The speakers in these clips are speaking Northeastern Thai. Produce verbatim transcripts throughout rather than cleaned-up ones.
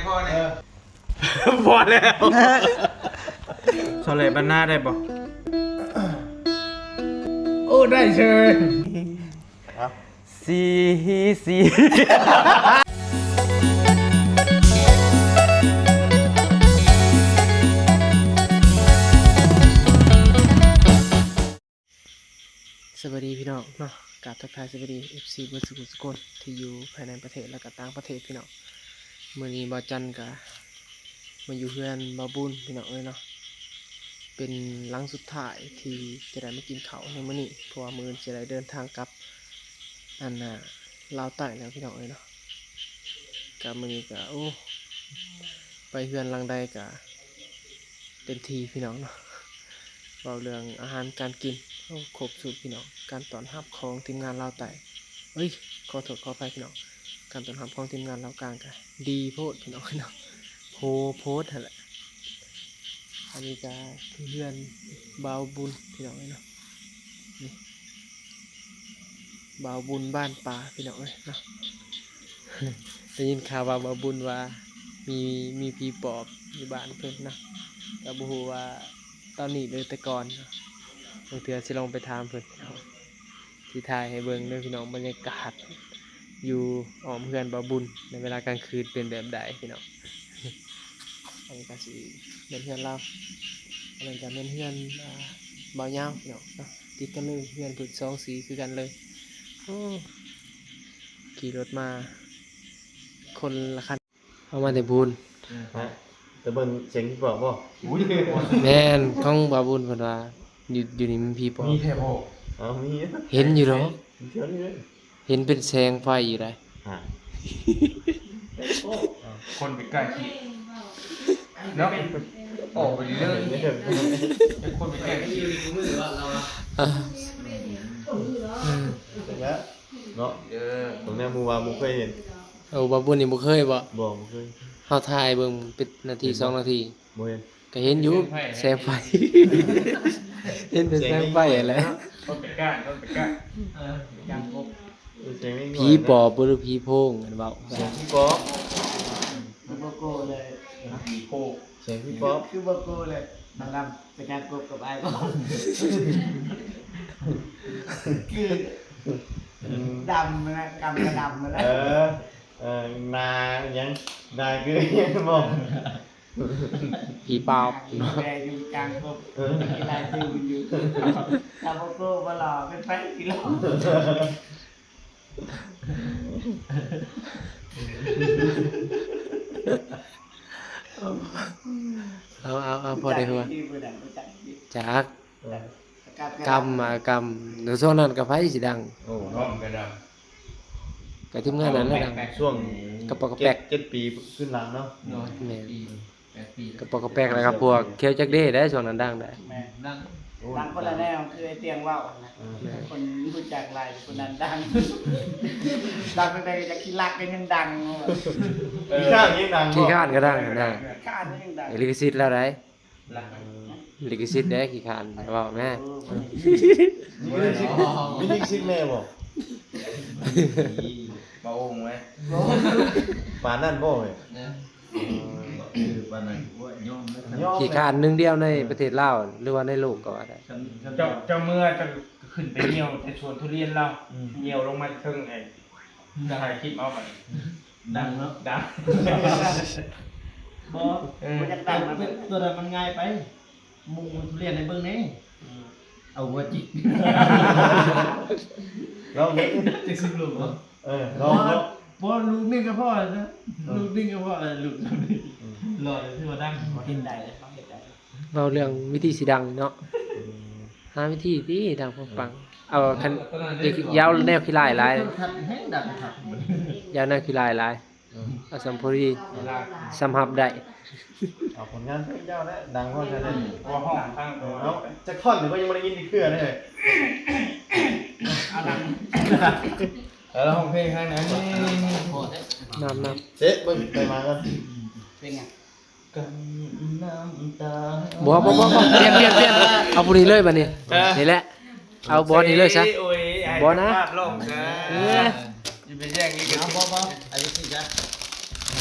พอแล้ว สาวแหล่บ้านนาได้บ่ โอ้ ได้เฉย สี สี สวัสดีพี่น้องเนาะ กราบทักทายสวัสดี เอฟซี เบิดสุขสุคนที่อยู่ภายในประเทศและก็ต่างประเทศพี่น้อง มื้อนี้บ่าวจันก็มาอยู่เฮือนบ่าวบุญพี่น้องเอ้ยเนาะ เป็นหลังสุดท้ายที่จะได้มากินข้าวในมื้อนี้ เพราะว่ามื้ออื่นสิได้เดินทางกลับ อันน่ะ ลาวใต้แล้วพี่น้องเอ้ยเนาะ ก็มื้อนี้ก็ โอ้ ไปเฮือนหลังใดก็เต็มที่พี่น้องเนาะ เว้าเรื่องอาหารการกิน โอ้ ครบสูตรพี่น้อง การต้อนรับของทีมงานลาวใต้ เอ้ย ขอโทษขออภัยพี่น้อง การต้อนรับของทีมงานลาวกลางก็ดีโพดพี่น้องเนาะ โพโพดหั่นแหละ อันนี้ก็คือเฮือนบ่าวบุญพี่น้องเอ้ยเนาะ นี่ บ่าวบุญบ้านป่าพี่น้องเอ้ยเนาะ ได้ยินข่าวว่าบ่าวบุญว่ามี มีผีปอบอยู่บ้านเพิ่นเนาะ ก็บ่ฮู้ว่าตอนนี้หรือแต่ก่อนเนาะ บางเทื่อสิลองไปถามเพิ่นเนาะ สิถ่ายให้เบิ่งเด้อพี่น้อง บรรยากาศอยู่อ้อมเฮือนบ่าวบุญในเวลากลางคืนเป็นแบบใดพี่น้อง อันนี้ก็สิเป็นเฮือนลาว อันนั้นก็เป็นเฮือน อ่า บ่าวยาวพี่น้องเนาะ ติดกันเลย เฮือนเพิ่นสองสีคือกันเลย โอ้ ขี่รถมาคนละคัน เอามาแต่บุญ ฮะ แต่เบิ่งเสียงที่บอกบ่ อุ้ย แม่น ของบ่าวบุญเพิ่นว่า อยู่ อยู่นี่มันผีปอบ มีแท้บ่ เอามี เห็นอยู่ดอก เห็นอยู่เลย เห็นเป็นแสงไฟอยู่ได้ ฮะ คนไปใกล้ชิดเนาะ ออกไปเรื่อย คนไปใกล้ชิด อ่า อืม แล้ว เนาะ เออ ตรงเนี้ยหมู่ว่าบ่เคยเห็น โอ้ บ่าวบุญนี่บ่เคยบ่ บ่ บ่เคย เฮาถ่ายเบิ่งเป็นนาที เห็นบ่ สองนาที บ่เห็น ก็เห็นอยู่ แสงไฟ เห็นเป็นแสงไฟแหละ คนไปกล้า คนไปกล้า เออ การพบ เออ แสงนิดหน่อยนะ ผีปอบบ่หรือผีโพงอันเว้า แสงผีปอบ คือบ่โก้เลย ผีโพง แสงผีปอบ คือบ่โก้เลย น้องดำไปการพบกับอ้ายบ่ คือ อืม ดำนะ กำกะดำนะ เออ เออ หน้าหยัง หน้าคือหยังบอก ผีปอบ แกอยู่กลางกบ เออ มีหลายตื่นอยู่ ถ้าบ่โก้บ่หล่อเป็นไปสิหล่อ เอา เอา เอา พอได้หัว จักที่ผู้ใดรู้จักที่ จัก เออ กำมากำ แต่ช่วงนั้นก็ไฟสิดัง โอ้ เนาะ กำกะดัง ก็ทีมงานนั้นแหละดัง ช่วง กะปอกกะแปก เจ็ด เจ็ดปีขึ้นหลังเนาะ เนาะ แม่น ปี แปดปี กะปอกกะแปกแล้วก็พวกเขียวจักเด้ได้ช่วงนั้นดังได้ แม่น ดัง โอ้ ดังคนละแนว คือไอ้เตียงเว้านะ เออ แม่น คนรู้จักหลายคนนั้นดัง ดังตั้งแต่จะขี้ลักก็ยังดัง เออ ขี้ข้านยังดัง ขี้ข้านก็ดังนะ ขี้ข้านก็ยังดัง ลิขสิทธิ์แล้วได้ ละ ลิขสิทธิ์เด้ ขี้ข้านเว้าแม่ เออ มีลิขสิทธิ์ มีลิขสิทธิ์แม่บ่ บ่โอ่งเว้ย ปานนั้นบ่เว้ย เนี่ย เออ ปานนั้นว่ายอมเลย ยอมเลย ขี้ข้านหนึ่งเดียวในประเทศลาว หรือว่าในโลกก็ว่าได้ เจ้า เจ้าเมือเจ้าขึ้นไปเหี่ยวแต่สวนทุเรียนลาว อืม เหี่ยวลงมาเทิงไอ้ ถ่ายคลิปเอาบัดนี้ ดังเนาะ ดัง บ่ เออ บ่อยากดังนะ ตัวนั้นมันง่ายไป มุงทุเรียนให้เบิ่งแหน่ อืม เอาหัวจิก ลองเบิ่ง จักสิบลูกบ่ เออ ลองเบิ่ง บ่ ลูกหนึ่งก็พอแล้วนะ เออ ลูกหนึ่งก็พอแล้ว ลูกหนึ่ง อืม รอดแล้วถือว่าดัง บ่เฮ็ดได้เลย เขาเฮ็ดได้ เว้าเรื่องวิธีสิดังเนาะ อืม หาวิธีที่ดังปังๆ เอาคัน ยาวแนวขี้ร้ายหลาย โทรทัศน์แฮงดังคัก ยาวแนวขี้ร้ายหลาย อืม เอาสำพอดี สำหับได้ เอาผลงานเพลงเจ้าแล้ว ดังพอจะได้ ว่าห้องข้างตัว เนาะ จักท่อนหนึ่งก็ยังบ่ได้ยินอีกเทื่อเลย เอาดัง แล้วห้องเพลงข้างนั้น น้ำน้ำ เจ๊ เบิ่งไปมาก่อน เป็นไง บ่ บ่ บ่ บ่ เปลี่ยน เปลี่ยน เปลี่ยน เอาผู้นี้เลยบัดนี้ เออ นี่แหละ เอาบอสนี่เลยซะ โอ้ย บอสนะ ภาพลงซะ เออ อย่าไปแย่งลิขสิทธิ์ เอาบ่ บ่ อันนี้สิจ๊ะ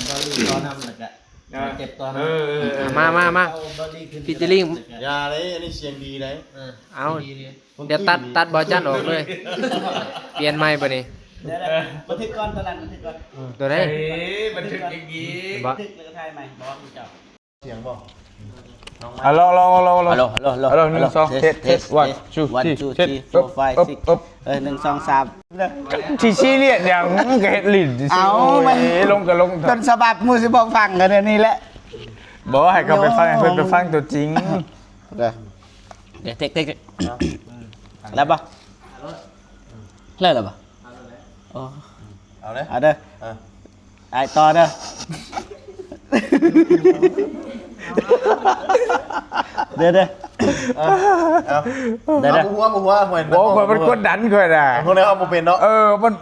บอลลีตอนนำแล้วก็เจ็บตอนนั้นเออเออเออมามามาเอาบอลลีขึ้น featuring อย่าเลยอันนี้เสียงดีเลยเออเอาดีเลย เดี๋ยวตัดตัดบ่าวจันออกเลย เปลี่ยนใหม่ปะนี่เดี๋ยวๆบันทึกก่อนตอนนั้นบันทึกก่อนตัวไหนเอ้ยบันทึกอย่างนี้บ่บันทึกแล้วก็ถ่ายใหม่บอกคุณเจ้าเสียงบอกเอาลองลองลองลองลองฮัลโหลฮัลโหลฮัลโหลฮัลโหลหนึ่งสอง test test test one two three four five six เออหนึ่งสองสามที่ซีเรียสอย่างมึงก็เฮ็ดลิ้นเอามันลงกับลงต้นฉบับมูสิบอกฟังกันนี่แหละบอกให้เขาไปฟังให้เพิ่นไปฟังตัวจริงเดี๋ยวเทคเทคแล้วปะเลิกแล้วปะโอ้เอาเลยเอาเด้อเออไอต่อเด้อเด้อเด้อเอาเอาเด้อเอาเด้อหัวหัวหัวโอ้คนมันกดดันคนอ่ะพวกนี้เขาบ่เป็นเนาะเออมัน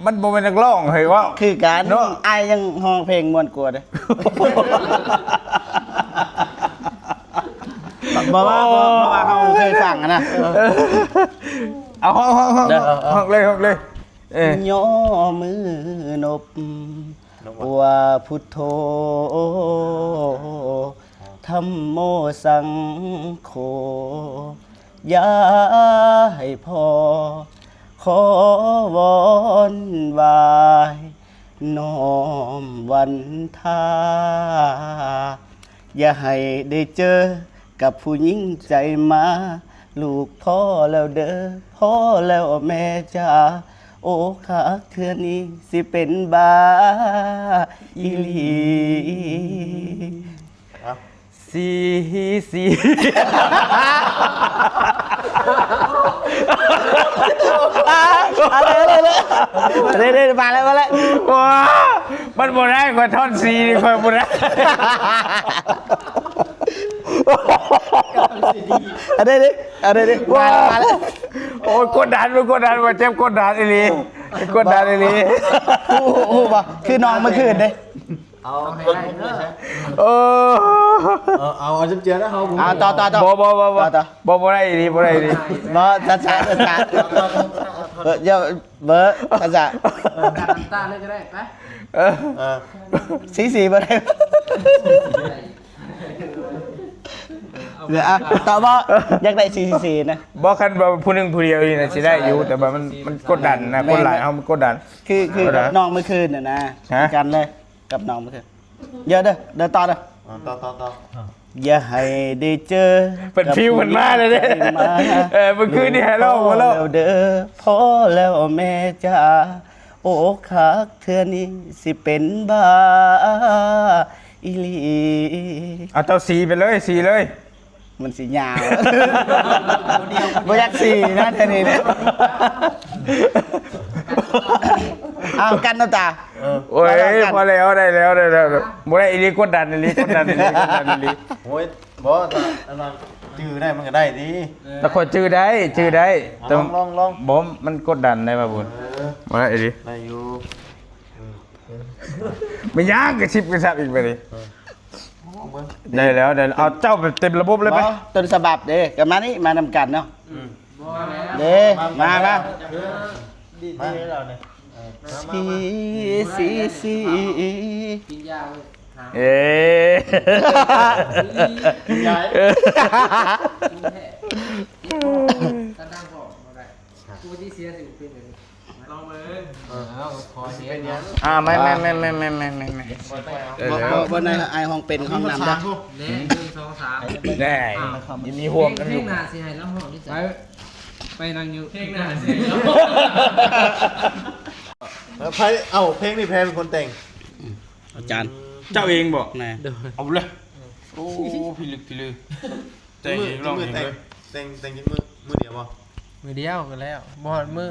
มันบ่เป็นนักร้องเฮ้ยว่าคือกันเนาะไอยังฮ้องเพลงม่วนกว่าเด้อบอกว่าบอกว่าเขาเคยฟังนะเอาฮ้องฮ้องฮ้องฮ้องเลยฮ้องเลย ย่อมือนบว่าพุทโธธัมโมสังโฆอย่าให้พอขอวอนไหว้น้อมวันทาอย่าให้ได้เจอกับผู้หญิงใจมาลูกพอแล้วเด้อพอแล้วแม่จ๋า โอ้คักเทื่อนี้สิเป็นบ้าอีหลีสี่สี่อะไรอะไรอะไรอะไรมาแล้วมาแล้วว้ามันบ่ได้กว่าท่อนสี่นี่ค่อยบ่ได้อะไรดิอะไรดิมาแล้วมาแล้วโอ้ยกดดันมันกดดันมาเจ็บกดดันอีหลี กดดันอีหลีฮู้ฮู้ฮู้บ่คือน้องเมื่อคืนเด้เอาให้ได้เด้อเออเออเอาเอาเจียนะเขาผมเอาต่อต่อต่อบ่บ่บ่บ่ต่อต่อบ่บ่ได้อีหลีบ่ได้อีหลีเนาะช้าช้าช้าเออเดี๋ยวเบอร์ช้าช้าเออน้ำตาเลยก็ได้ไปเออเออสีสีบ่ได้ เดี๋ยวอ่ะตอบว่าอยากได้สี่สี่สี่นะบ่คันว่าผู้หนึ่งผู้เดียวนี่นะสิได้อยู่แต่ว่ามันมันกดดันนะคนหลายเฮามันกดดันคือคือกับน้องเมื่อคืนน่ะนะฮะกันเลยกับน้องเมื่อคืนเดี๋ยวเด้อเดี๋ยวต่อเด้ออ๋อต่อต่อต่ออย่าให้ได้เจอเป็นฟิวมันมาเลยเด้มาเออเมื่อคืนนี่ไฮโลมาแล้วเด้อพอแล้วแม่จ๋าโอ้คักเทื่อนี้สิเป็นบ้าอีหลีเอาเจ้าสีไปเลยสีเลยมันสิยาวบ่อยากสีนะเท่านี้เนี่ยเอากันเนาะตาโอ้ยพอแล้วได้แล้วได้แล้วบ่ได้อีหลีกดดันอีหลีกดดันอีหลีกดดันอีหลีโอ้ยบ่แต่อันนั้นจื้อได้มันก็ได้ดิแต่ข่อยจื้อได้จื้อได้แต่ลองลองลองบ่มันกดดันได้บ่าบุญเออมาได้อีหลีได้อยู่ ไม่ยากกระชิบกระชับอีกไปดิได้แล้วเดี๋ยวเอาเจ้าแบบเต็มระบบเลยไปต้นฉบับเด้กับมานี่มานำกันเนาะเด้มามาสี่สี่สี่กินยาเลยเอ๊ะยายตั้งตั้งก่อนมาได้กูที่เสียสิเป็นอย่างนี้ ลองเบิ่งเออเอาขอเสียงเนาะอ่าไม่ไม่ไม่ไม่ไม่ไม่ไม่ไม่เดี๋ยวบ่บ่บ่ในไอห้องเป็นห้องน้ำนะเด้หนึ่งสองสามแน่มีห่วงกันอยู่เพลงหน้าสิให้แล้วห้องที่จะไปไปนั่งอยู่เพลงหน้าสิให้แล้วแล้วใครเอ้าเพลงนี่แพรเป็นคนแต่งอาจารย์เจ้าเองบอกแน่เอาเลยโอ้พิลึกพิลือแต่งเองร้องเองเลยแต่งแต่งกินมื้อมื้อเดียวบ่มื้อเดียวก็แล้วบ่ฮอดมื้อ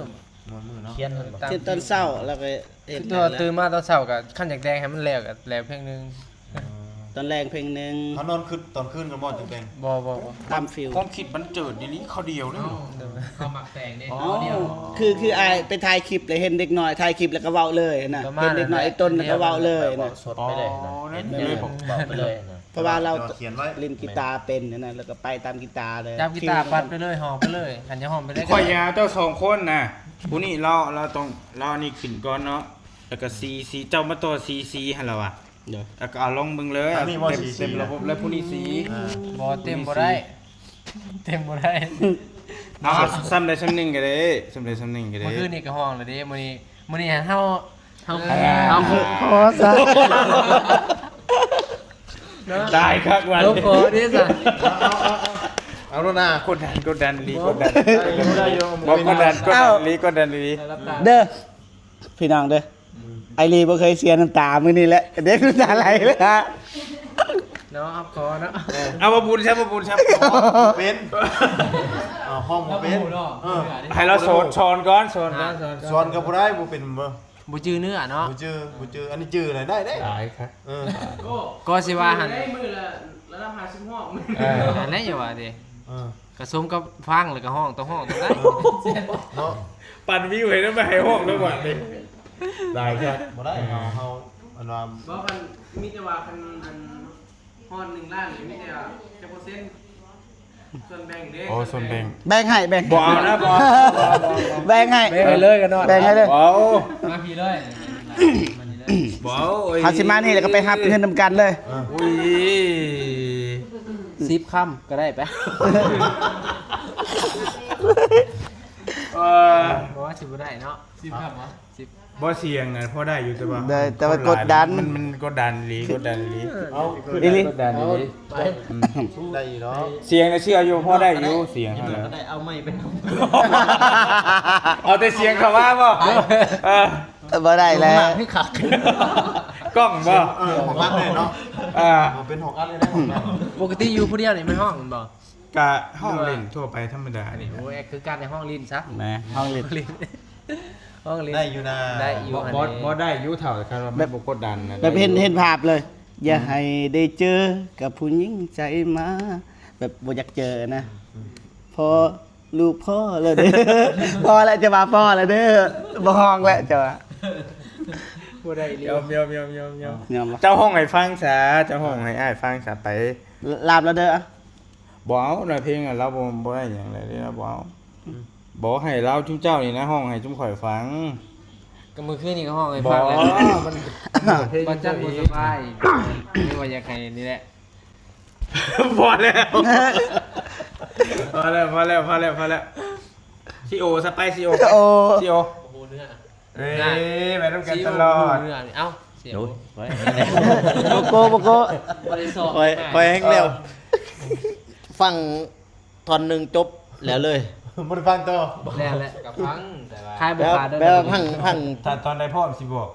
ม่วนมื้อเนาะเขียนมันบ่เช่นตอนเช้าแล้วก็เฮ็ดคือตัวตื่นมาตอนเช้าก็คันอยากแต่งให้มันแล้วก็แล้วเพลงหนึ่งตอนแรกเพลงหนึ่งเขานอนคืนตอนคืนกันบ่จังแต่งบ่บ่บ่ตามฟิลความคิดบันเจิดอีหลีเขาเดียวเลยเนาะเขามักแต่งเด้อ๋อคือคืออ้ายไปถ่ายคลิปแล้วเห็นเด็กน้อยถ่ายคลิปแล้วก็เว้าเลยนะเห็นเด็กน้อยไอ้ต้นแล้วก็เว้าเลยนะสดไปเลยนะเห็นเลยบอกไปเลยนะ เพราะว่าเราเขียนไว้เล่นกีตาร์เป็นนะแล้วก็ไปตามกีตาร์เลยจับกีตาร์ปัดไปเลยหอบไปเลยหันจะหอบไปได้ข่อยยาเจ้าสองคนนะผู้นี้เราเราต้องเราอันนี้ขึ้นก่อนเนาะแล้วก็ซีซีเจ้ามาต่อซีซีหันละวะ เดี๋ยว แล้วก็เอาลองเบิ่งเลย อันนี้บ่ เต็ม สี เต็มระบบเลย ผู้นี้สี อ่า บ่ เต็มบ่ได้ เต็มบ่ได้ เอา เอาซ้ำใดซ้ำหนึ่งก็ได้ ซ้ำใดซ้ำหนึ่งก็ได้ เมื่อคืนนี้ก็ฮ้องแล้วเด้ มื้อนี้ มื้อนี้เฮา เฮา เออ เฮา ขอซะ ตายคักวัน เฮาขอเด้ซะ เอาแล้วนะ กดดัน กดดันลี กดดัน ได้อยู่ ได้อยู่ บอกกดดัน กดดันลี กดดันลี เด้อ พี่น้องเด้อ ไอรีบ่เคยเสียน้ำตามื้อนี้แหละ เด็กน้ำตาไหลเลยฮะ เนาะ เอาขอเนาะ เอามาบุญใช่ มาบุญใช่ เป็น เอาห้องมาเป็น เออ ให้เราสอน สอนก่อน สอนก่อน สอนก่อน สอนก็บ่ได้ บ่เป็นบ่ บ่จื่อเนื้อเนาะ บ่จื่อ บ่จื่อ อันนี้จื่อเลย ได้ ได้ หลายครับ เออ ก็สิว่าหั่น ได้มื้อละระดับห้าสิบห้อง เออ อันนั้นอย่าว่าเด้ เออ กะสมกับฟังแล้วก็ฮ้อง ต้องฮ้องต้องได้ เนาะ ปั่นวิวให้นำ ไปให้ฮ้องนำบัดนี้ หลายครับ บ่ได้ เฮา เฮา อันว่า บ่คัน มีแต่ว่าคัน อัน ฮอดหนึ่งล้านนี่มีแต่จักเปอร์เซ็นต์ ส่วนแบ่งเด้ อ๋อ ส่วนแบ่ง แบ่งให้ แบ่ง บ่เอานะ บ่เอา แบ่งให้ แบ่งให้เลยก็นอน แบ่งให้เลย บ่เอา มาพีเลย มานี่เลย บ่เอา เอ้ย เฮาสิมานี่แล้วก็ไปรับเงินนำกันเลย อุ้ย สิบคำก็ได้ไป เออ บ่ว่าสิบ่ได้เนาะ สิบคำวะ สิบ บ่เสี่ยงนะ พอได้อยู่ แต่ว่า ได้ แต่ว่ากดดัน มัน มันกดดันอีหลี กดดันอีหลี เอา อีหลี กดดันอีหลี ไป อืม ได้อยู่เนาะ เสี่ยงนะ เชื่ออยู่ พอได้อยู่ เสี่ยง กินหน่อยก็ได้ เอาไม้ไปนำ เอาแต่เสียงเขาว่าบ่ เออ บ่ได้แล้ว ให้ขัก กล้องบ่ เออ ของอันเลยเนาะ อ่า เอาเป็นของอันเลยนะ ของอัน ปกติอยู่ผู้เดียวนี่มันฮ้องมันบ่ กะฮ้องเล่นทั่วไปธรรมดานี่ โอ้ย คือการในฮ้องเล่นซะ นะ ฮ้องเล่น ฮ้องเล่น ฮ้องเล่น ได้อยู่นะ ได้อยู่ บ่ หั่น บ่ เด้ บ่ได้อยู่เท่า คันว่ามันบ่กดดันนะ แบบเห็น เห็นภาพเลย อย่าให้ได้เจอกับผู้หญิงใจหมา แบบบ่อยากเจอนะ พอลูกพ่อแล้วเด้อ พ่อแล้ว จะมาพ่อแล้วเด้อ บ่ฮ้องแล้วจะว่า บ่ได้เลย ยอม ยอม ยอม ยอม ยอม ยอมบ่ เจ้าฮ้องให้ฟังซะ เจ้าฮ้องให้อ้ายฟังซะไป ลาบแล้วเด้อ บ่เอานะ เพลงอะ ลาวบ่ บ่ได้หยังเลย ลาวบ่เอา อืม บ่ให้ลาวจุมเจ้านี่นะ ฮ้องให้จุมข่อยฟัง ก็มื้อคืนนี้ก็ฮ้องให้ฟังแล้ว บ่ มัน มันเพลง บ่จักบ่สบาย นี่ว่าอยากให้นี่แหละ พอแล้ว พอแล้ว พอแล้ว พอแล้ว พอแล้ว ซีโอ สไป ซีโอ โอ้ ซีโอ โอ้โห เนื้อ เอ้ย น่ะ ไปนำกันตลอด ซีโอ เนื้อนี่ เอ้า เสียง โอ้ย ไว้ โกโก้ โกโก้ บ่ได้สอบ คอย คอยแฮงแล้ว ฟังท่อนหนึ่งจบแล้วเลย บ่ได้ฟังต่อ แล้วแหละ ก็ฟัง แต่ว่า ขายบ่ขาดเด้อ แบบ แบบฟัง ฟัง ถ้าตอนใดพร้อมสิบอก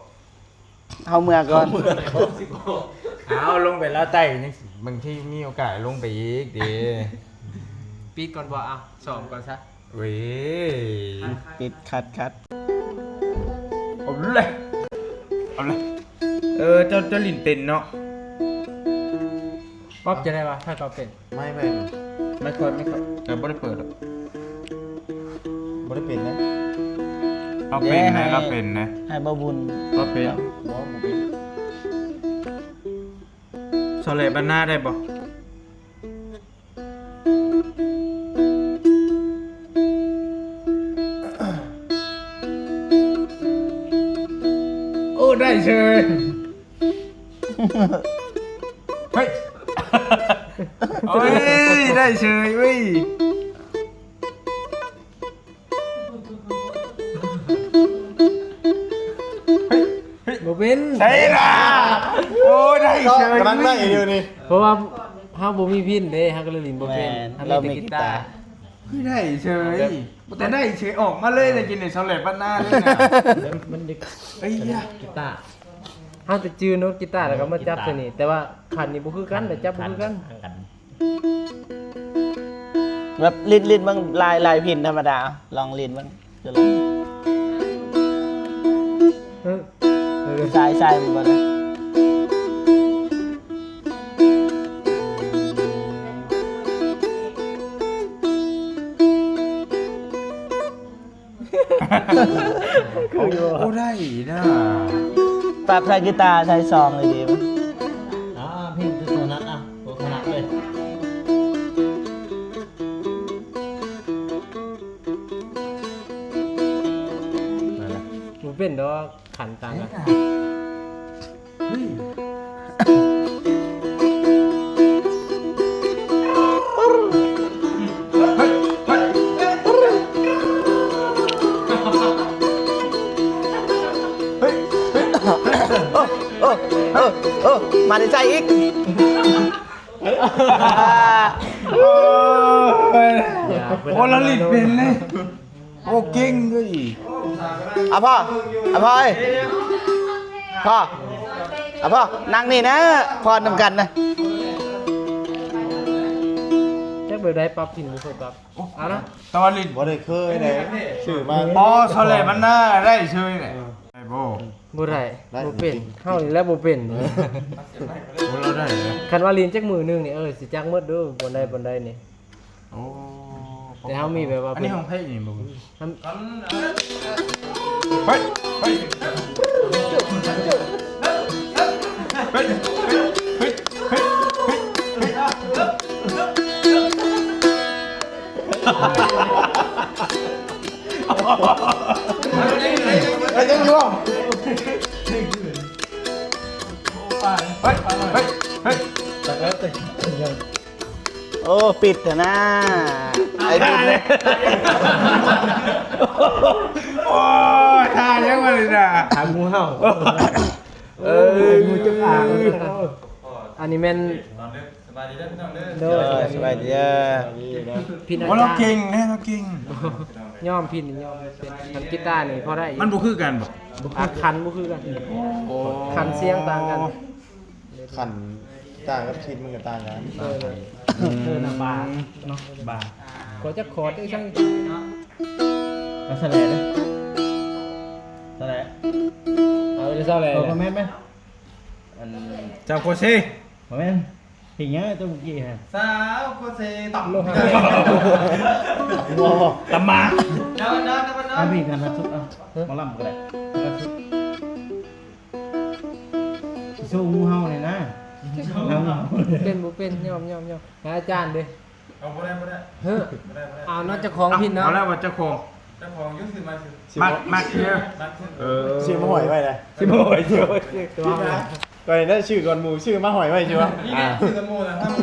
เฮาเมือก่อน เอาลงไปลาวใต้ยัง บางทีมีโอกาสลงไปอีกเด้ ปิดก่อนบ่ เอา ซ้อมก่อนซะ เว้ย ปิด คัด คัด เอาเลย เอาเลย เออ เจ้า เจ้าหลินเป็นเนาะ ป๊อปจะได้ปะ ถ้าเขาเป็น ไม่ ไม่ ไม่ค่อย ไม่ค่อย แต่บ่ได้เปิดหรอก บ่ได้เป็นนะ เราเป็นนะ เย้ เราเป็นนะ ให้บ่บุญ เราเป็น บ่ บ่เป็น สาวแหล่บ้านนาได้บ่ โอ้ ได้เฉย เฮ้ย โอ้ย ได้เฉยเว้ย บ่เป็น ใช่ล่ะ โอ้ ได้เฉย กำลังได้อยู่นี่ เพราะว่าเฮาบ่มีพิณเด้ เฮาก็เลยหลินบ่เป็น แม่น เฮามีแต่ เรามีกีตาร์ กีตาร์ คือได้เฉย แบบ แต่ได้เฉยออกมาเลย ได้กินในซอลแลบบ้านนาเลยนะ มัน มันเด็ก เอ้ย กีตาร์ เฮาแต่จื่อโน้ตกีตาร์แล้วก็มาจับใส่นี่ แต่ว่าคันนี่บ่คือกัน แต่จับบ่คือกัน คัน แบบหลิน หลินเบิ่งลาย ลายพิณธรรมดา ลองหลินเบิ่ง จะลอง เออ เออ ใช่ ใช่ มันบ่ได้ คืออยู่ โอ้ ได้นะ ปรับใส่กีตาร์ ใส่ซองเลยดีมั้ย อ่า เพลงคือตัวนั้นอ่ะ ตัวถนัดเลย นั่นแหละ บ่เป็นดอก ขันตามกัน เฮ้ย เออ มาในใจอีก โอ้ย โอ้ ละลิดเป็นเลย โอ้ เก่งด้วย อ่ะพ่อ อ่ะพ่อเอ้ย พ่อ อ่ะพ่อ นั่งนี่นะ พ่อนำกันนะ จักแบบใดปรับพินบ่ค่อยปรับ เอานะ ตะวันลิน บ่ได้เคยเลยชื่อมา อ๋อซอแหลมันน่าได้เชยเลยไอ้โบ บ่ได้ ได้ บ่เป็น จริงๆ เฮานี่แหละบ่เป็น โอ้เราได้เลย คันว่าลินจักมือหนึงนี่เออสิจักหมดเด้อบ่ได้บ่ได้นี่ โอ้ แต่เฮามีแบบว่า อันนี้ของไพ่นี่บ่ มัน เฮ้ยเฮ้ยเฮ้ยเฮ้ยเฮ้ยเฮ้ยเฮ้ย ไอ้ยังอยู่ เฮ้ยเฮ้ยเฮ้ย โอ้ ปิดเถอะนะ ไอ้บุญเนี่ย โอ้ยท่ายังมาเลยนะ หางูเห่า เออ งูจงอาง อันนี้แม่น สบายดีเด้อพี่น้องเด้อ โด เอย อสบายดีเด้อ พินอา โอ้เรา จารย์ เก่งนะเราเก่ง ย่อมพินย่อมเป็นคันกีตาร์นี่พอได้อยู่ มันบ่คือกันบ่ อ่ะคันบ่คือกัน โอ้ คันเสียงต่างกัน ขันต่างกับคิดมันก็ต่างกัน เออเลยเออนะบาร์เนาะบาร์ขอจักคอร์ดได้ช่าง เอาสแลดเด้อสแลด เอาเลยเศร้าเลย เออคอมเมนต์ไหม เจ้าโคเซ่ คอมเมนต์เพลงเนี้ยเจ้าบุกี้ฮะ สาวโคเซต่ำ ตำมา เดี๋ยวเดี๋ยวเดี๋ยวเดี๋ยว เอาเพลงกันนะทุกเอาหมอลำก็ได้สู้งูเห่าเลยนะเอา เป็นบ่เป็นย่อมย่อมย่อมหาอาจารย์เด้ เอาบ่ได้บ่ได้ เฮ้อ บ่ได้บ่ได้ เอาเนาะเจ้าของพินเนาะ เอาแล้วว่าเจ้าของ เจ้าของยุคสิมาสิ มักมักเชียร์ มาขึ้น เออ ชื่อมาหอยไว้เลย สิบ่อยเชียร์ ตัวเอา ก่อนนั้นชื่อก่อนหมูชื่อมาหอยไว้ใช่ปะ นี่เนี่ยคือสมุนนะถ้ามัน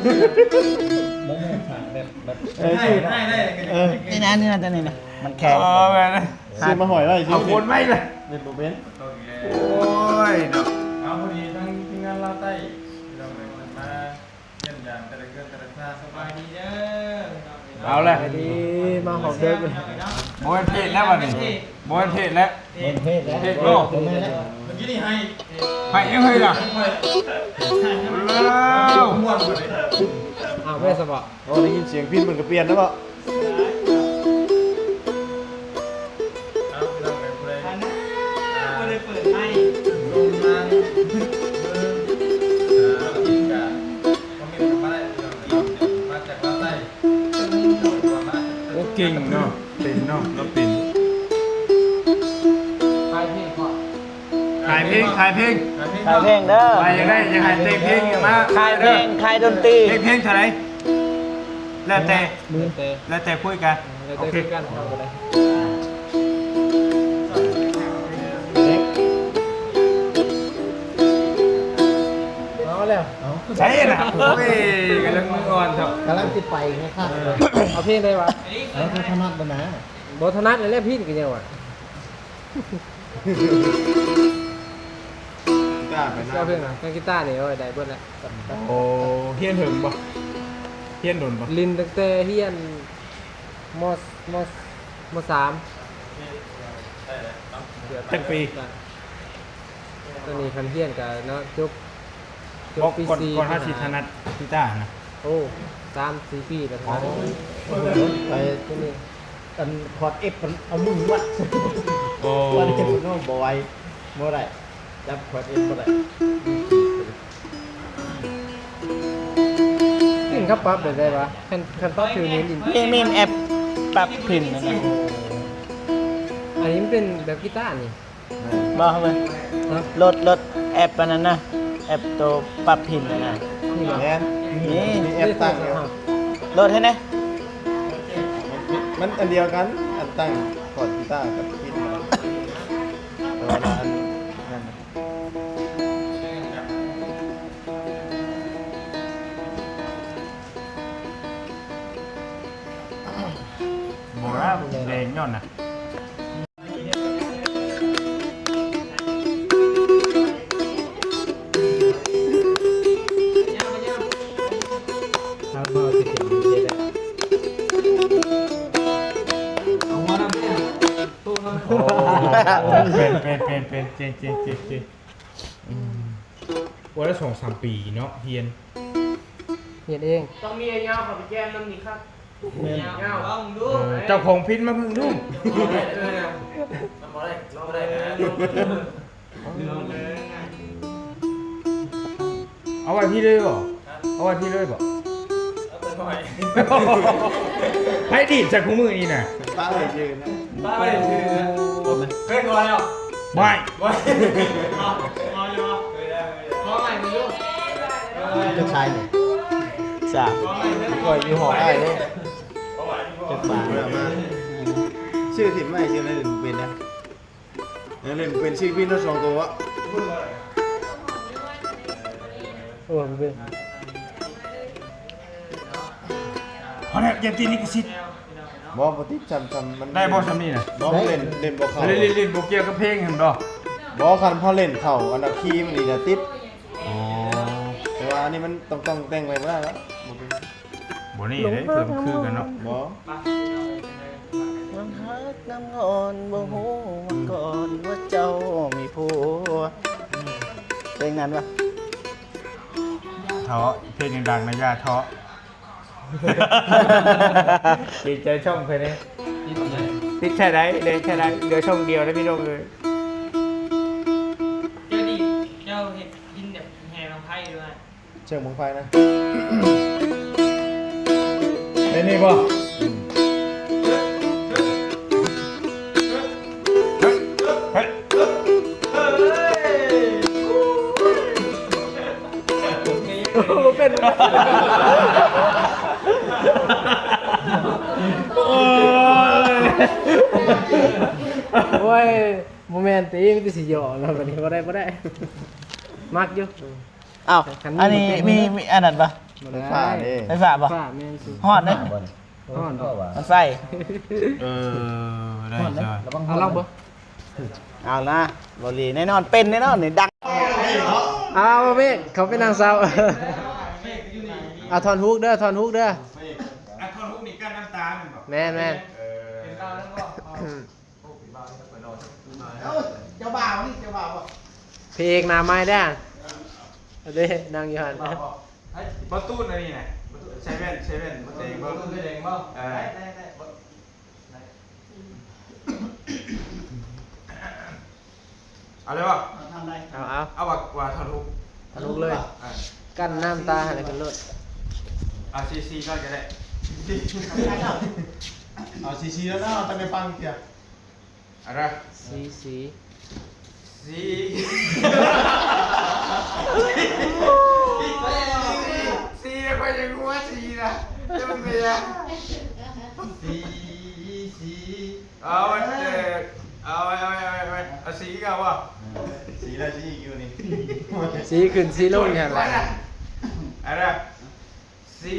โมโมสั่งแบบแบบ เออ ได้ ชื่อ ได้ได้ เออ นี่นะนี่นะนี่นะมันแข็ง เอาไปนะ ชื่อมาหอยไว้ชื่ เอา อ โคนไม่เลย เล่นโปรเป็น โอเค โอ้ยเนาะ เอาพอดีทั้งทีมงานลาวใต้พี่น้องเลยมาเยี่ยมยามแต่ละเรือนแต่ละซาสบายดีเด้อพี่น้อง เอาเลย ไปดีมาหอมเดิกเลย โบยเพจแล้ววันนี้โบยเพจแล้ว บนเพศแล้ว เพจโลก ตรงนี้แล้ว เมื่อกี้นี่ให้ ไปยังไงล่ะ ให้ ว้าว ม่วนเลย เอาไม่สบาย โอ้ได้ยินเสียงพินมันก็เปลี่ยนแล้วเปล่า เอาพี่น้องเลยผู้ใด อันนั้นบ่ได้เปิดไมค์ ลงทางเมืองเมืองอ่าที่กะคอมเมนต์มาได้พี่น้องเลยมาจากลาวใต้ โอ้เก่งเนาะเป็นเนาะเราเป็น ไปพี่ก่อน ขายเพลงขายเพลง ขายเพลงเด้อ ไปยังไงยังไงเต้เพลงยังมา ขายเพลงขายดนตรี เพลงเพลงเท่าไหร่แล้วแต่ มือเตะ แล้วแต่คุยกัน เรา โอ จะ เค คุยกันเอาไปเลยเอาแล้ว ใช่นะโอ้ยกำลังมืออ่อนเถอะ กำลังติดไปไงครับ เอาเพลงได้ปะ เอาคือถนัดบนนะ บ่ถนัดเลยแหละพี่กันยังวะ กล้าไปนะ เอาเพลงนะทางกีตาร์นี่เอาไว้ได้เบิดแล้ว โอ้เฮียนเถิงบ่เฮียนโดนบ่ ลินตั้งแต่เฮียนมมมสาม ตั้งปี ตอนนี้คันเฮียนกับเนาะจบจ บอก บปี ก่อน สี่ ก่อนห้าสิบถนัดกีตาร์นะ โอ้สามสี่ปีแล้วถนัด ไป ที่นี่ อันคอร์ดเอฟมันเอามือวัด โอ้ คอร์ดเอฟมันบ่ไหวบ่ได้จับคอร์ดเอฟบ่ได้ นี่เขาปรับได้ได้ปะคันคันปรับถือนี้ดิ มีมีแอปปรับพินนะนะ อันนี้มันเป็นแบบกีตาร์นี่ บอกเข้าไป ฮะ ลดลดแอปอันนั้นนะ แอปตัวปรับพินนะนะ นี่ปะ แม่น นี่ มีแอปตั้งอยู่ ลดให้นะ มันอันเดียวกันอันตั้งคอร์ดกีตาร์กับพินแต่ว่าอันนั่นนะ บอกว่าแรงย้อนนะ เ เป็นเป็นเป็นเป็นเจเจเจเจอืมว่าแล้วสองสามปีเนาะเฮียน เฮ็ดเอง ต้องมีไอ้ยาวเขาไปแจ้งนำนี่ครับ แม่น ยาว ลองดู เออ เจ้าของพินมาเพิ่งดู เออ ลองเลย ลองเลย เอาไว้พี่เลยบ่ เอาไว้พี่เลยบ่ เอาไปหน่อย ให้ดีดจากคู่มือนี่นะ ป้าเลยยืนนะ ป้าเลยยืนนะ เอาไหม เฮ้ย พอแล้ว ไม่ ไม่ เอา เอาเลยเหรอ ไม่ได้ ไม่ได้ ขอใหม่ ไม่รู้ จะใช่เนี่ย จ้า ขอใหม่ ไม่รู้ ปล่อยอยู่หอได้เนี่ย ขอใหม่ ไม่รู้ จะฝากเลยมา ชื่อถิ่นไม่ชื่ออะไรหรือเป็นนะ เออ เล่นเป็นซีพีทั้งสองตัว โอ้ มันเป็น พอแล้ว อย่าติดลิขสิทธิ์ บ่ บ่ติด จำ จำ มัน ได้บ่ ซำนี้นะ บ่ เล่น เล่นบ่เข้า เล่น เล่น เล่นบ่เกี่ยวกับเพลงหั่นดอก บ่ คันพอเล่นเข้า อันดับคีย์มันนี่จะติด อ๋อ แต่ว่าอันนี้มันต้อง ต้องแต่งไว้บ่ได้แล้ว บ่เป็น บ่นี่เด้ เพิ่มคือกันเนาะ บ่ น้ำฮักน้ำงอนบ่ฮู้มาก่อนว่าเจ้ามีผัว เพลงนั้นปะ เทาะ เพลงดังๆนะ อย่าเทาะ เกรงใจช่องเพิ่นเด้ ติดแค่ไหน เหลือแค่ไหน เหลือช่องเดียวนะพี่น้องเอ้ย เจ้าดิ เจ้าเฮ็ดพินแบบแห่บั้งไฟด้วย เชิงบั้งไฟนะ เป็นนี่บ่ เฮ้ย เฮ้ย โอ้ เป็น โอ้ย โอ้ย บ่แม่นติ มีแต่สิหยอกเนาะ บัดนี้บ่ได้ บ่ได้ มักอยู่ อ้าว คันนี้ อันนี้ มันเป็น มี มีอันนั้นปะ บ่ได้ ไฟฟ้าเด้ ไฟฟ้าปะ ฟ้าแม่นสิ ฮ้อนเด้ ฮ้อน มันไฟ เออ ได้ ฮ้อนเด้ จ้ะ ระวังฮ้อน เอาลองเบิ่ง เอานะ บ่หลีแน่นอน เป็นแน่นอนนี่ ดัง เอาเมฆ เขาเป็นนางสาว เอาท่อนฮุกเด้อ ท่อนฮุกเด้อ อ่ะ ท่อนฮุกนี่กั้นน้ำตาแม่นบ่ แม่น แม่น เออ เป็นตาแล้วก็เอา เอ้า เจ้าบ่าวนี่ เจ้าบ่าวบ่ พระเอกหน้าใหม่เด้อ เอาเด้ นั่งอยู่หั่น บ่าวบ่ เฮ้ย บ่ตูนอันนี้นะ บ่ตูน ใส่แว่น ใส่แว่น บ่เตงบ่ บ่ตูนใส่แว่นบ่ เออ ได้ ได้ ได้ บ่ เอาเลยบ่ เอาทางใด เอา เอา เอาว่า ว่าท่อนฮุก ท่อนฮุกเลย อ่ะ กั้นน้ำตาให้ขึ้นโลด เอาซีซีก่อนก็ได้ เอาซีซีแล้วเนาะ จะไปฟังเสียง อะไร สี สี สี สี สี ไปยังหัวสีนะ จะมันเป็นยัง สี สี เอาไว้ เออ เอาไว้ เอาไว้ เอาไว้ เอาไว้ เอาสีก่อนวะ สีอะไร สีอยู่นี่ สีขึ้นสีลงอย่างไร อะไร สี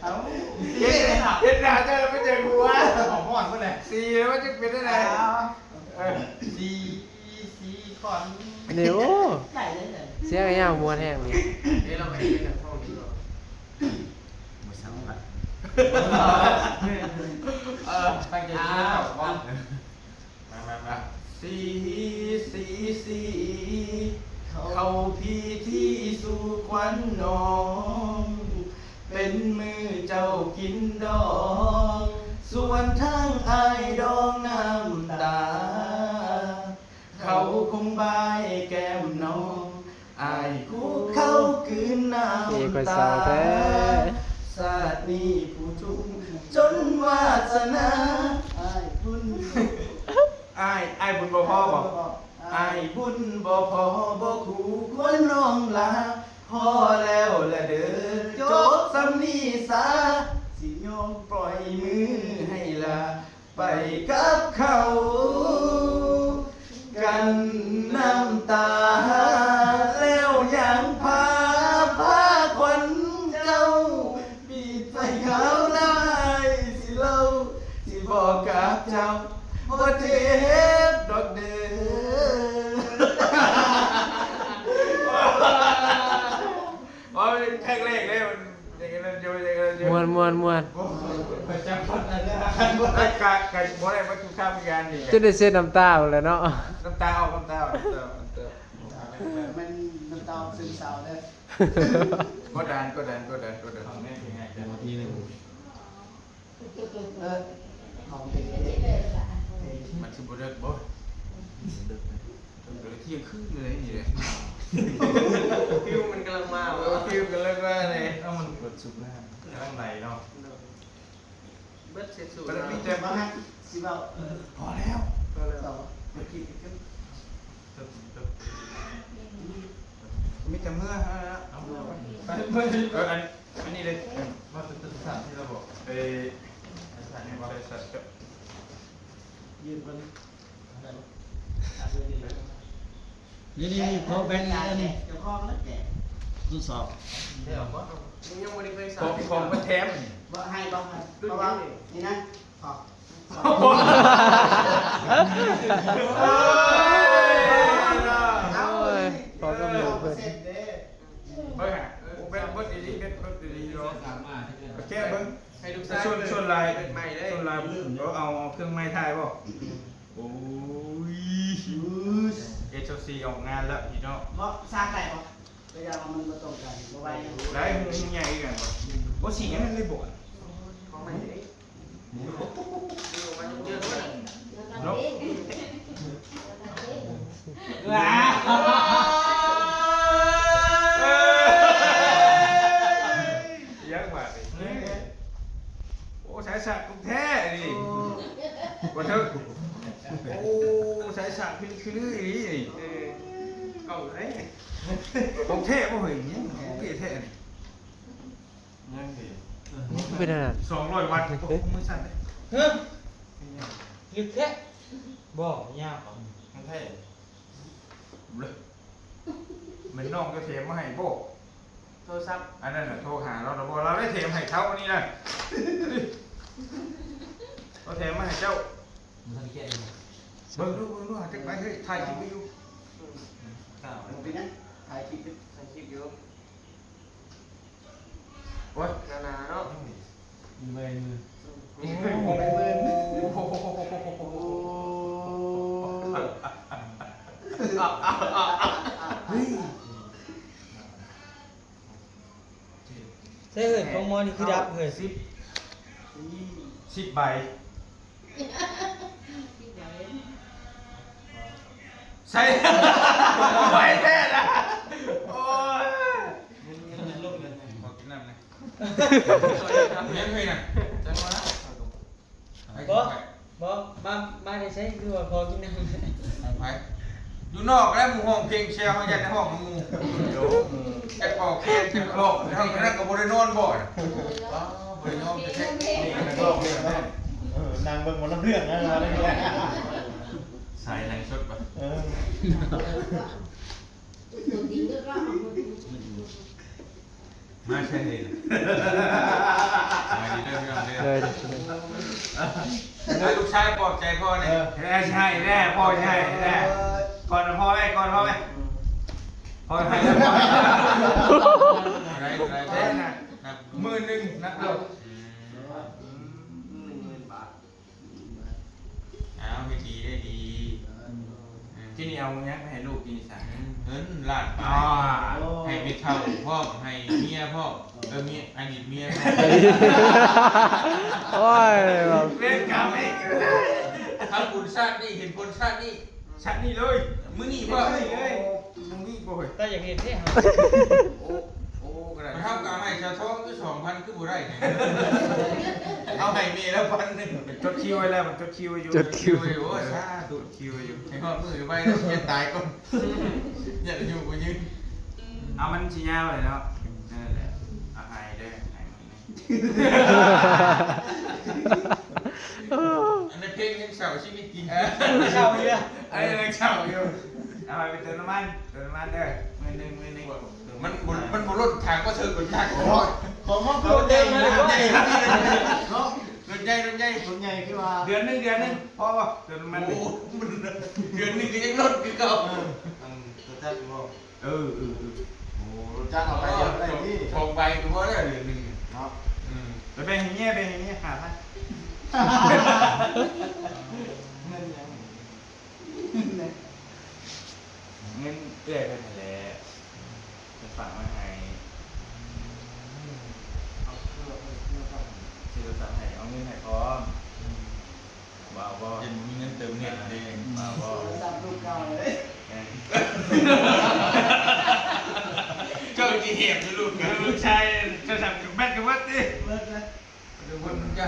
เอ้า เห็นหน้า เห็นหน้าเจ้าแล้วมันจะหัว หอมหอมเพิ่นแหละ สีแล้วมันจะเป็นอะไร เออ สี สีขอน นี่ โอ้ ไหนเลยเนี่ย เสียงยาวมวนแฮงนี่ เอ้ย เราไปเล่นกับห้องนี้ก่อน บ่สำคัญ เออ ตั้งใจเล่นกับห้อง มา มา มา สี สี สี เข้าพิธีสู่ขวัญน้อง เป็นมื้อเจ้ากินดอง ส่วนทางอ้ายดองน้ำตา เขาคงบายแก้มน้อง อ้ายคุกเข่ากลืนน้ำตา เอ้ย ข้อยเศร้าแท้ ชาตินี้ผู้ทุกข์จนวาสนา อ้ายบุญ อ้าย อ้ายบุญบ่พอบ่ อ้ายบุญบ่พอบ่คู่ควรน้องลา พอแล้วละเด้อ จบส่ำนี้ซา สิยอมปล่อยมือให้ลา ไปกับเขา กันน้ำตา แล้วยังพา พาขวัญเจ้า ปิดไฟขาวได้ สิเล่า สิบอกกับเจ้า บ่เจ็บดอกเด้อ อ๋อ มันแค่แรกเลย มันอย่างนั้นอยู่ อย่างนั้นอยู่ ม่วนม่วนม่วน ประจำพันธ์นะกะกะบ่ได้วัตถุข้ามยานนี่ จนได้เช็ดน้ำตาหมดเลยเนาะ น้ำตาออกน้ำตาออกน้ำตาออกน้ำตาออก มันน้ำตาออกซึมเศร้าเด้อ กดดันกดดันกดดันกดดัน เออของเด็ก มันคือบ่เลิกบ่เดี๋ยวเที่ยงคืนเลยนี่แหละ ฟิวมันกำลังมา เออฟิวกันเลยว่าเลย เอามันกดสุกแล้ว กำลังไหลเนาะ เบิดเสร็จสูตร มันมีแต่ มาฮักสิเบา พอแล้ว ต่อไปกินกัน มีแต่เมื่อฮะ เอา เอออันอันนี้เลย มาเป็นตัวสถานที่เราบอก เออสถานีบริษัท ยืนกัน นี่นี่นี่ขอแบ่งอันนี้ เจ้าของแล้วแก ทดสอบ เดี๋ยวก็ยังไม่ได้เคย ข สั่ อง งของมาแถม ว่าให้บ้างเพราะว่านี่นะขอบ โอ้ยขอบคุณ เปอร์เซ็นต์เด้ เฮ้ยเป็นบดดีๆเป็นบดดีๆเนาะ สามารถที่จะ โอเคเบิ่ง ให้ลูกชาย ส่วนส่วนลาย เป็นใหม่เลย ส่วนลายเราเอาเอาเครื่องไม้ถ่ายบ่โอ้ยเอชซีออกงานแล้วพี่น้อง เพราะสร้างได้ปะก็ยังมันมาตรงกันเพราะว่ายัง ได้มุงใหญ่กันบ่โอ้สีนั้นเลยบ่ ของใหม่เลยดูมาเยอะๆด้วย เนาะ ว้า ยังกว่าสิโอ้สายสักแท้นี่บ่เถอะโอ้สายสักคือคือนี่ เออ กล่องไหน ของแท้บ่เฮ้ยนี่ของแท้แท้นี่ ยังดี เป็นอะไร สองร้อยวัตต์โอ้มือสั่นเลย เฮ้ยลึกแท้บ่ยาว มันแท้ เลยมันน้องก็เทมมาให้บ่ โทรศัพท์ อันนั้นน่ะโทรหาเราแล้วบ่เราได้เทมให้เขาอันนี้นะเราเทมมาให้เจ้า มันทำแค่นี้ เบิ่งดูเบิ่งดูหาจักไปเฮ้ยถ่ายคลิปไว้อยู่ เก้า ผมเป็นนะถ่ายคลิปอยู่ ถ่ายคลิปอยู่ โอ้ย หนาๆเนาะ มีใบมือ โอ้โห เฮ้ย ใช่เฮ้ยของมอนี่คือดับเฮ้ย สิบสิบใบใส่ใบแท้นะโอ้ยขอกินน้ำนะยังไงนะจังหวะ บ่บ่มามาได้ใช้คือว่าพอกินน้ำ ของไผอยู่นอกแล้วหมู่ห้องเพลงแชร์เขายันในห้องของหมู่แกปอกแคนแกปอกในห้องนั้นก็บ่ได้นอนบ่อยบ่ได้นอนแท้ เออนางเบิ่งหมดลำเรื่องนะมาได้แค่ สายแรงสดปะ เออ มาใช่เลยมาดีเด้อพี่น้องเด้อ เลย ให้ลูกชายปลอบใจพ่อเนี่ยเออใช่แน่พ่อใช่แน่ก่อนพ่อไว้ก่อนพ่อไว้พ่อให้อะไรอะไรได้นะนับหมื่นหนึ่งนับเดียว หนึ่งหมื่นบาท อ้าวให้ดีได้ดีที่นี่เอาเนี้ยให้ลูกกินสารเงินล้านบาทให้ไปเท่าพ่อให้เมียพ่อเออเมียอดีตเมีย โอ้ยแบบ เวรกรรมเองทำบุญชาตินี่เห็นผลชาตินี่ชาตินี่เลยมื้อนี้พ่อเลยมึงมีบ่อย ถ้าอยากเห็นที่หา โอ้โอ้กระดาษเท่ากับให้ชาทองคือสองพันคือบ่ได้เอาให้เมียแล้วพันหนึ่งจดคิวไว้แล้วมันจดคิวไว้อยู่จดคิวไว้โอ้สาธุคิวไว้อยู่ให้ฮอดมื้อไปแล้วจะตายก่อนอย่าอยู่บ่ยืนเอามันสิยาวเลยเนาะนั่นแหละเอาให้เด้อให้มัน อันนี้เพลงยังเสาชีวิตจริง เช่าอยู่ไอ้เรื่องเช่าอยู่เอาไปเป็นเติมน้ำมันเติมน้ำมันเด้อมือหนึ่งมือหนึ่ง มันมันมันบ่ล้นทางก็เชิญคนทาง ของมันเกิดเองนะ เนาะ รถใหญ่รถใหญ่ ส่วนใหญ่คือว่า เดือนหนึ่งเดือนหนึ่งพอป่ะเติมน้ำมัน โอ้มันเดือนหนึ่งก็ยังล้นคือเก่า ตัวจักรบอก เออเออเออ โอ้รถจักรเอาไปเยอะได้ที่ ของไปคือว่าได้เดือนหนึ่ง เนาะ อืม แบ่งให้เมียแบ่งให้เมียห้าพัน เงินหยัง เงินเอื้อยเพิ่นนั่นแหละเพิ่นฝากมาให้ เอาเครื่องเครื่องสั่ง ซื้อโทรศัพท์ให้เอาเงินให้พร้อม บ่เอาบ่ เห็นบ่มีเงินเติมเน็ตเด้ บ่เอาบ่ โทรศัพท์รุ่นเก่าเลย เออ เจ้าสิเห็นอยู่ลูก เออ ลูกชายโทรศัพท์แบตก็เบิดติ เบิดนะ เดี๋ยวเพิ่นจะ